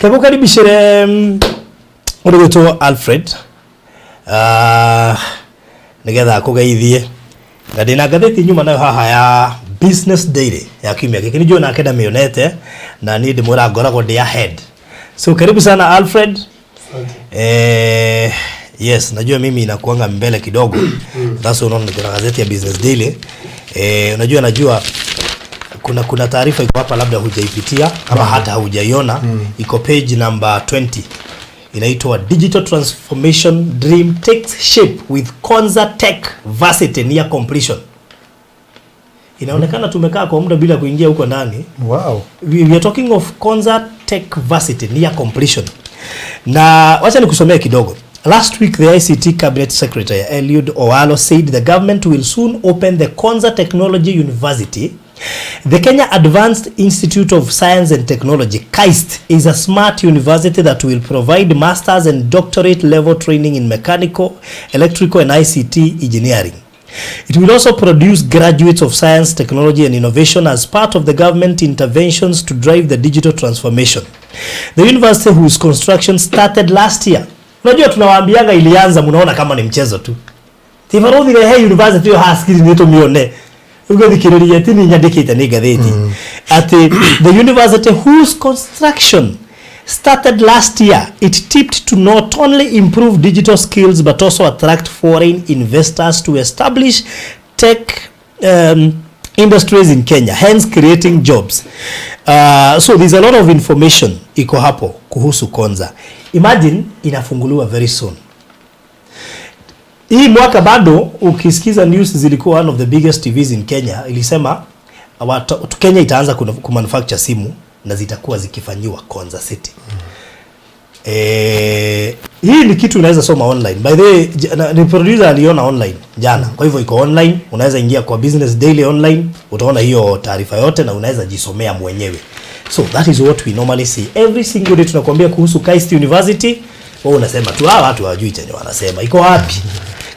Kekukaribicire ũrĩ Alfred, nigetha akũgeithie, na ndĩna ngathĩti nyuma nayo haha ya Business Daily ya kiumia gĩkĩ. Nĩ njũĩ nake ndamĩonete, na niĩ ndĩmwĩra ngoragwo ndĩ ahead. So karibu sana, Alfred. Yes, najua mimi inakuanga mbele kidogo. That's why unaona niko na gazeti ya Business Daily. Unajua najua kuna taarifa iko hapa labda hujaipitia ama hata haujaiona. Iko page number 20. Inaitwa "Digital Transformation Dream Takes Shape with Konza Tech Varsity Near Completion". Inaonekana tumekaa kwa muda bila kuingia huko ndani. We are talking of Konza Tech Varsity near completion. Na wacha nikusomea kidogo. Last week, the ICT Cabinet Secretary Eliud Owalo said the government will soon open the Konza Technology University. The Kenya Advanced Institute of Science and Technology, KAIST, is a smart university that will provide master's and doctorate level training in mechanical, electrical and ICT engineering. It will also produce graduates of science, technology and innovation as part of the government interventions to drive the digital transformation. The university, whose construction started last year. Unajua tunawaambianga ilianza, mnaona kama ni mchezo tu. Tibarothire he university yo haskiri ni tumione. Ugathikiriria ti ni nyandikite ni ngathĩti. Ati the university, whose construction started last year, it tipped to not only improve digital skills but also attract foreign investors to establish tech industries in Kenya, hence creating jobs. So there's a lot of information iko hapo kuhusu Konza. Imagine inafunguliwa very soon. Hii mwaka bado ukisikiza news zilikuwa one of the biggest TVs in Kenya ilisema Kenya itaanza kumanufacture simu na zitakuwa zikifanyiwa Konza City. Hii ni kitu unaweza soma online. By the way, ni producer aliona online jana. Kwa hivyo iko online, unaweza ingia kwa Business Daily online, utaona hiyo taarifa yote na unaweza jisomea mwenyewe. So that is what we normally see. Every single day tunakuambia kuhusu KAIST University, wewe unasema tu hawa watu hawajui chenye wanasema. Iko wapi?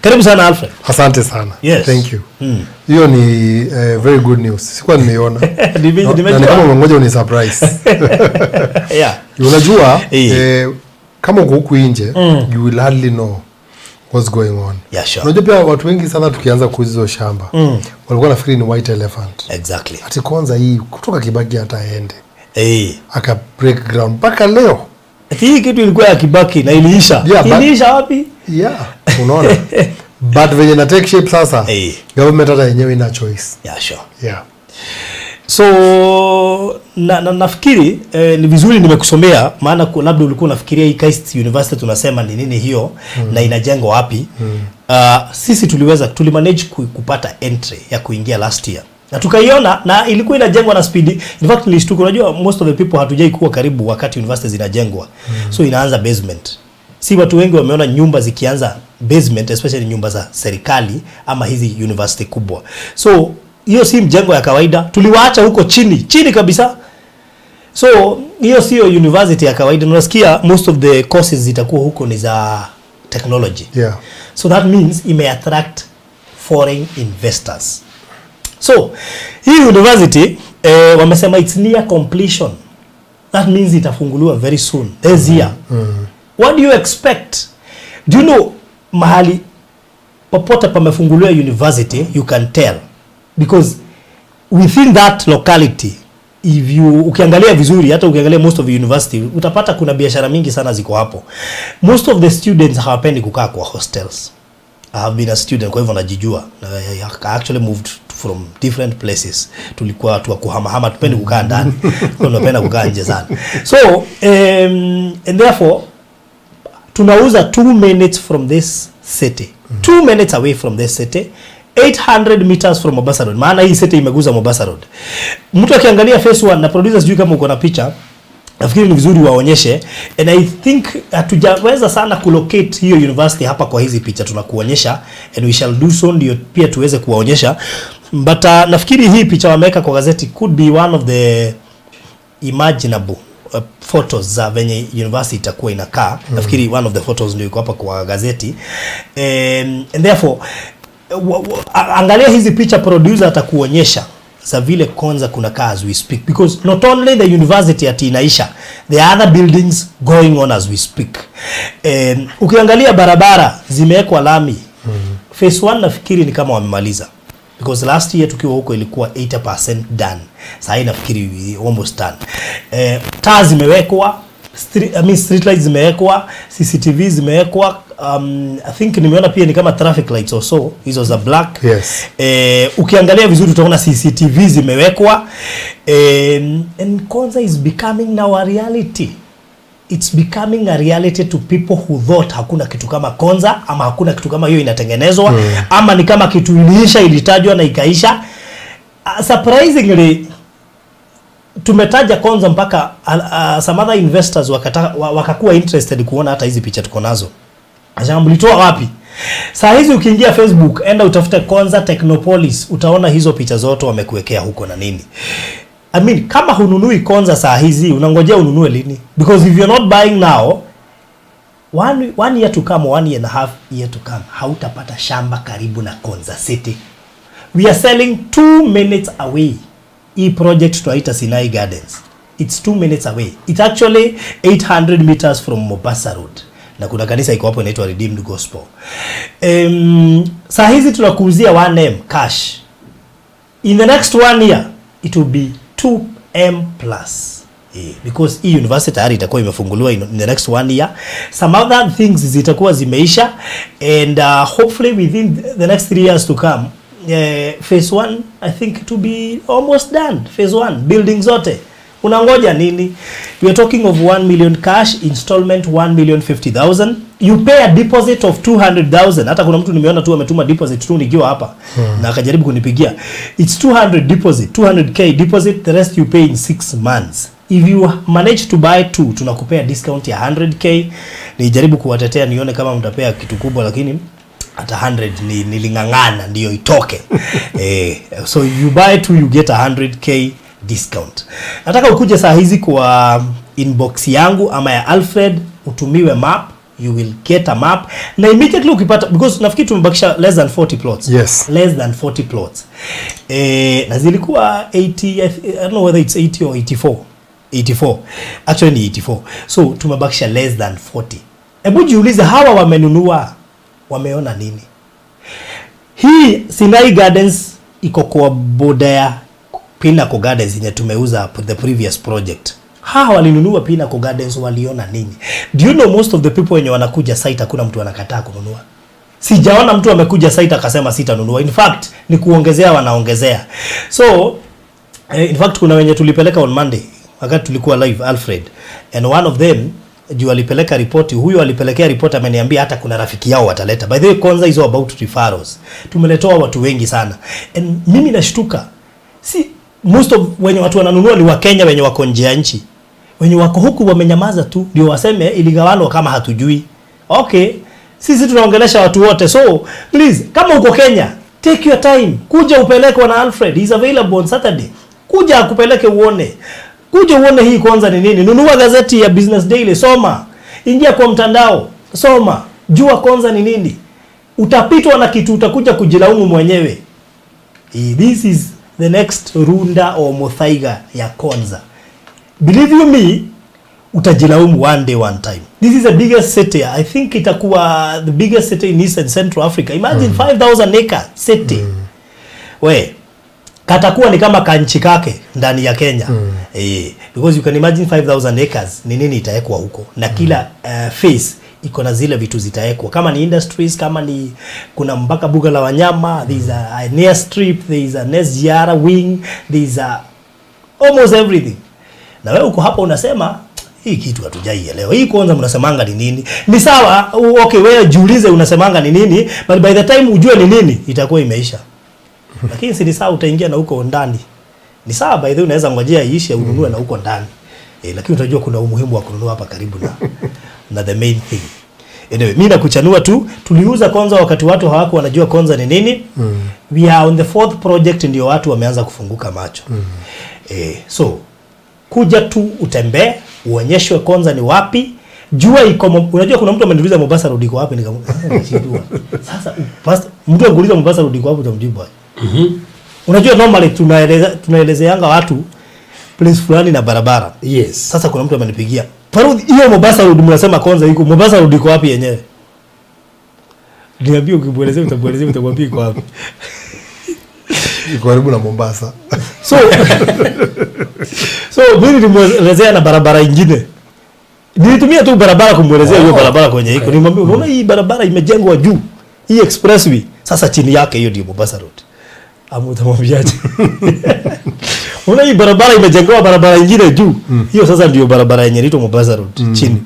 Karibu sana, Alfred. Asante sana. Yes. Thank you. Hiyo ni very good news. Sikuwa nimeiona. Na Nimejua. ni kama umengoja uni surprise. Unajua kama uko huku nje, you will hardly know what's going on. Unajua pia watu wengi sana tukianza kuuza hizo shamba walikuwa nafikiri ni white elephant. Ati kwanza hii kutoka Kibaki hata aende aka break ground mpaka leo. Ati hii kitu ilikuwa ya Kibaki na iliisha. Yeah, Iliisha wapi? Yeah, unaona. But venye na take shape sasa, government hata yenyewe ina choice. Yeah. So na nafikiri ni vizuri nimekusomea, maana labda ulikuwa unafikiria hii KAIST University tunasema ni nini hiyo na inajengwa wapi. Sisi tulimanage kupata entry ya kuingia last year. Na tukaiona na ilikuwa inajengwa na speed. In fact nilishtuka, unajua most of the people hatujai kuwa karibu wakati university zinajengwa. So inaanza basement. Si watu wengi wameona nyumba zikianza basement, especially nyumba za serikali ama hizi university kubwa. So hiyo si mjengo ya kawaida, tuliwaacha huko chini, chini kabisa. So hiyo sio university ya kawaida. Unasikia most of the courses zitakuwa huko ni za technology. So that means ime attract foreign investors. So hii university, wamesema it's near completion. That means itafunguliwa very soon this year. What do you expect? Do you know mahali popote pamefunguliwa university, you can tell, because within that locality, if you ukiangalia vizuri, hata ukiangalia most of the university, utapata kuna biashara mingi sana ziko hapo. Most of the students hawapendi kukaa kwa hostels. I have been a student, kwa hivyo najijua. I actually moved from different places. Tulikuwa watu wa kuhamahama, tupendi kukaa ndani. Tunapenda kukaa nje sana. So, and therefore tunauza 2 minutes from this city. 2 minutes away from this city, 800 meters from Mombasa Road. Maana hii city imeguza Mombasa Road. Mtu akiangalia phase 1, na producer sijui kama uko na picha, nafikiri ni vizuri waonyeshe, and I think hatujaweza sana kulocate hiyo university hapa kwa hizi picha tunakuonyesha, and we shall do so ndio pia tuweze kuwaonyesha. But nafikiri hii picha wameweka kwa gazeti could be one of the imaginable photos za venye university itakuwa inakaa. Nafikiri one of the photos ndio iko hapa kwa gazeti. And therefore angalia hizi picha, producer atakuonyesha. za vile Konza kuna kaa as we speak, because not only the university ati inaisha, there are other buildings going on as we speak. Ukiangalia barabara zimewekwa lami. Phase 1 nafikiri ni kama wamemaliza, because last year tukiwa huko ilikuwa 80% done. Sasa nafikiri almost done. Taa zimewekwa, street lights zimewekwa, CCTV zimewekwa. I think nimeona pia ni kama traffic lights or so, hizo za black. Yes. Ukiangalia vizuri utaona CCTV zimewekwa. And Konza is becoming now a reality. It's becoming a reality to people who thought hakuna kitu kama Konza, ama hakuna kitu kama hiyo inatengenezwa, ama ni kama kitu iliisha, ilitajwa na ikaisha. Surprisingly tumetaja Konza mpaka some other investors wakakuwa interested kuona hata hizi picha tuko nazo. Asema mlitoa wapi? Saa hizi ukiingia Facebook, enda utafute Konza Technopolis, utaona hizo picha zote wamekuwekea huko na nini. I mean, kama hununui Konza saa hizi, unangojea ununue lini? Because if you're not buying now, one year to come, 1.5 year to come, hautapata shamba karibu na Konza City. We are selling 2 minutes away. Hii project tunaita Sinai Gardens. It's 2 minutes away. It's actually 800 meters from Mombasa Road. Na kuna kanisa iko hapo inaitwa Redeemed Gospel. Saa hizi tunakuuzia 1M cash. In the next 1 year, it will be 2M plus. Because hii university tayari itakuwa imefunguliwa in the next 1 year. Some other things zitakuwa zimeisha, and hopefully within the next 3 years to come, phase 1 I think to be almost done. Phase 1 building zote. Unangoja nini? We are talking of 1 million cash, installment 1,050,000. You pay a deposit of 200,000. Hata kuna mtu nimeona tu ametuma deposit tu nikiwa hapa na akajaribu kunipigia. It's 200 deposit, 200k deposit, the rest you pay in 6 months. If you manage to buy 2, tunakupea discount ya 100k. Nijaribu kuwatetea nione kama mtapea kitu kubwa, lakini hata 100 nilingangana ndio itoke. So if you buy 2 you get a 100k discount. Nataka ukuje saa hizi kwa inbox yangu ama ya Alfred, utumiwe map. You will get a map. Na immediately ukipata, because nafikiri tumebakisha less than 40 plots. Yes. Less than 40 plots. Na zilikuwa 80, I don't know whether it's 80 or 84. 84. Actually ni 84. So tumebakisha less than 40. Hebu jiulize hawa wamenunua, wameona nini? Hii Sinai Gardens iko kwa border ya Pinnacle Gardens yenye tumeuza the previous project. Hawa walinunua Pinnacle Gardens, waliona nini? Do you know most of the people wenye wanakuja site hakuna mtu anakataa kununua? Sijaona mtu amekuja site akasema sitanunua. In fact, ni kuongezea wanaongezea. So, in fact kuna wenye tulipeleka on Monday wakati tulikuwa live Alfred, and one of them juu alipeleka ripoti, huyo alipelekea ripoti ameniambia hata kuna rafiki yao wataleta. By the way, Konza is all about referrals. Tumeletoa watu wengi sana. And mimi nashtuka. Si most of wenye watu wananunua ni wa Kenya wenye wako nje ya nchi. Wenye wako huku wamenyamaza tu ndio waseme iligawanwa kama hatujui. Okay, sisi tunaongelesha watu wote. So please, kama uko Kenya, take your time. Kuja upelekwe na Alfred. He's available on Saturday. Kuja akupeleke uone. Kuja uone hii Konza ni nini. Nunua gazeti ya Business Daily, soma. Ingia kwa mtandao, soma. Jua Konza ni nini. Utapitwa na kitu, utakuja kujilaumu mwenyewe. This is the next Runda or Muthaiga ya Konza. Believe you me, utajilaumu one day, one time. This is the biggest city. I think itakuwa the biggest city in East and Central Africa. Imagine 5,000 acre city. We, katakuwa ni kama kanchi kake ndani ya Kenya. Because you can imagine 5,000 acres ni nini itaekwa huko. Na kila phase iko na zile vitu zitaekwa. Kama ni industries, kama ni kuna mpaka buga la wanyama, there is a airstrip, there is an SGR wing, there is a almost everything. Na wewe uko hapa unasema hii kitu hatujaielewa. Hii kwanza mnasemanga ni nini? Ni sawa, okay, wewe jiulize unasemanga ni nini, but by the time ujue ni nini itakuwa imeisha. Lakini si ni sawa utaingia na huko ndani. Ni sawa, by the way unaweza ngojea iishe ununue na huko ndani. Lakini utajua kuna umuhimu wa kununua hapa karibu na the main thing. Anyway, mimi nakuchanua tu, tuliuza Konza wakati watu hawakuwa wanajua Konza ni nini. We are on the fourth project ndio watu wameanza kufunguka macho. So kuja tu utembee, uonyeshwe Konza ni wapi. Jua iko, unajua kuna mtu ameniuliza Mombasa Road iko wapi, nikamwambia sasa mtu anguliza Mombasa Road iko wapi utamjibu aje? Unajua normally tunaelezeanga watu place fulani na barabara. Yes. Sasa kuna mtu amenipigia. Farudhi, hiyo Mombasa Road mnasema Konza iko. Mombasa Road iko wapi yenyewe? Niambie, ukimuelezea utamuelezea, utamwambia iko wapi. Iko karibu na Mombasa. So mimi nilimuelezea na barabara nyingine. Nilitumia tu barabara kumuelezea hiyo barabara kwenye iko. Nilimwambia unaona hii barabara imejengwa juu. Hii expressway. Sasa chini yake hiyo ndio Mombasa Road. Ama utamwambiaje? Unaona hii barabara imejengwa barabara nyingine juu. Hiyo sasa ndio barabara yenye inaitwa Mombasa Road chini.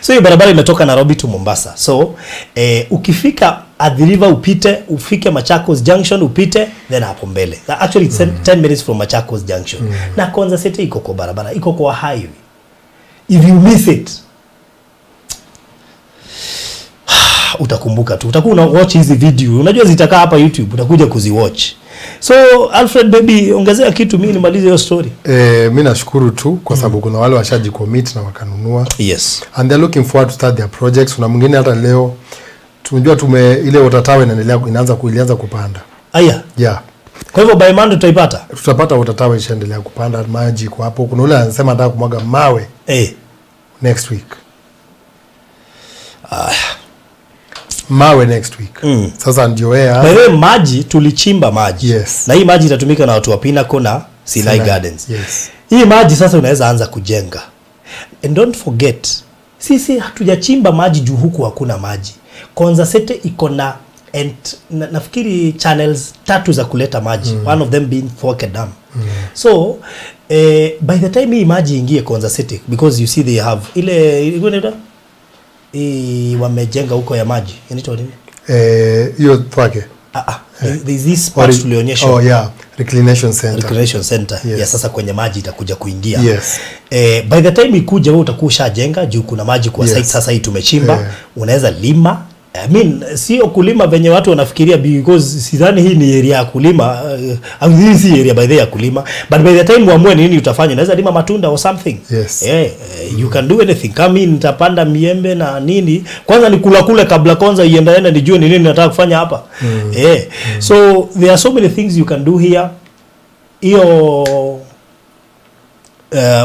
So hiyo barabara imetoka Nairobi to Mombasa. So ukifika Athi River upite, ufike Machakos Junction upite, then hapo mbele. Actually it's 10 minutes from Machakos Junction. Na Konza City iko kwa barabara, iko kwa highway. If you miss it, utakumbuka tu. Utakuwa una watch hizi video. Unajua zitakaa hapa YouTube, utakuja kuziwatch. So Alfred baby, ongezea kitu mimi nimalize hiyo story. Mimi nashukuru tu kwa sababu kuna wale washajicommit na wakanunua. Yes. And they're looking forward to start their projects. Kuna mwingine hata leo tunajua tume ile water tower inaendelea ilianza kupanda. Aya. Yeah. Kwa hivyo by Monday tutaipata? Tutapata water tower ishaendelea kupanda, maji kwa hapo. Kuna yule anasema anataka kumwaga mawe. Next week. Mawe next week. Sasa ndio wewe. By the way, maji tulichimba maji. Yes. Na hii maji itatumika na watu wa Pinnacle na Sinai Gardens. Yes. Hii maji sasa unaweza anza kujenga. And don't forget, sisi hatujachimba maji juu huku hakuna maji. Konza City iko na nafikiri channels 3 za kuleta maji. One of them being Thwake Dam. So by the time hii maji ingie Konza City, because you see they have ile inaitwa wamejenga huko ya maji. Inaitwa nini? Hiyo Thwake. There's this part tulionyesha. Oh yeah, reclination center. Reclination center. Yes. Ya sasa kwenye maji itakuja kuingia. Yes. By the time ikuja wewe utakuwa ushajenga juu kuna maji kwa site sasa hii tumechimba. Unaweza lima. I mean, sio kulima venye watu wanafikiria, because sidhani hii ni area ya kulima. Hii si area by the way ya kulima. But by the time uamue nini utafanya, unaweza lima matunda or something. Yes. You can do anything. Kama mimi nitapanda miembe na nini, kwanza ni kula kule kabla kwanza iendaenda nijue ni nini nataka kufanya hapa. So there are so many things you can do here. Hiyo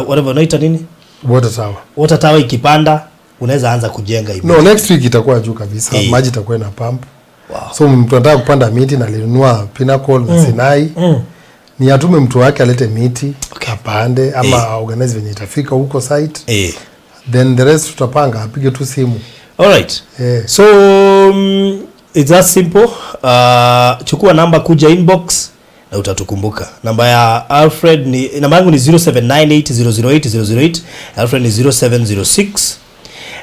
whatever unaita nini? Water tower. Water tower ikipanda unaweza anza kujenga hivi. No, next week itakuwa juu kabisa. Maji itakuwa na pump. Wow. So mtu anataka kupanda miti na alinunua Pinnacle na Sinai. Ni atume mtu wake alete miti, apande ama organize venye itafika huko site. Then the rest tutapanga, apige tu simu. All right. So it's that simple. Chukua namba kuja inbox na utatukumbuka. Namba ya Alfred ni, namba yangu ni 0798008008. Alfred ni 0706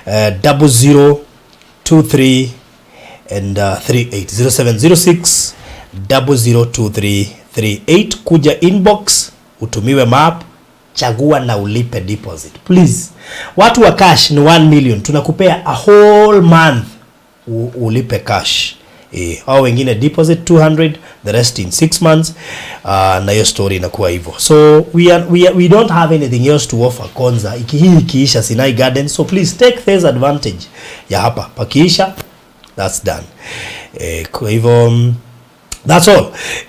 0023 and 38. 0706 002338. Kuja inbox utumiwe map, chagua na ulipe deposit. Please. Watu wa cash ni 1 million. Tunakupea a whole month ulipe cash. Hao wengine deposit 200, the rest in 6 months. Na hiyo story inakuwa hivyo. So we don't have anything else to offer Konza. Hii ikiisha Sinai Gardens, so please take this advantage ya hapa. Pakiisha, that's done. Kwa hivyo that's all.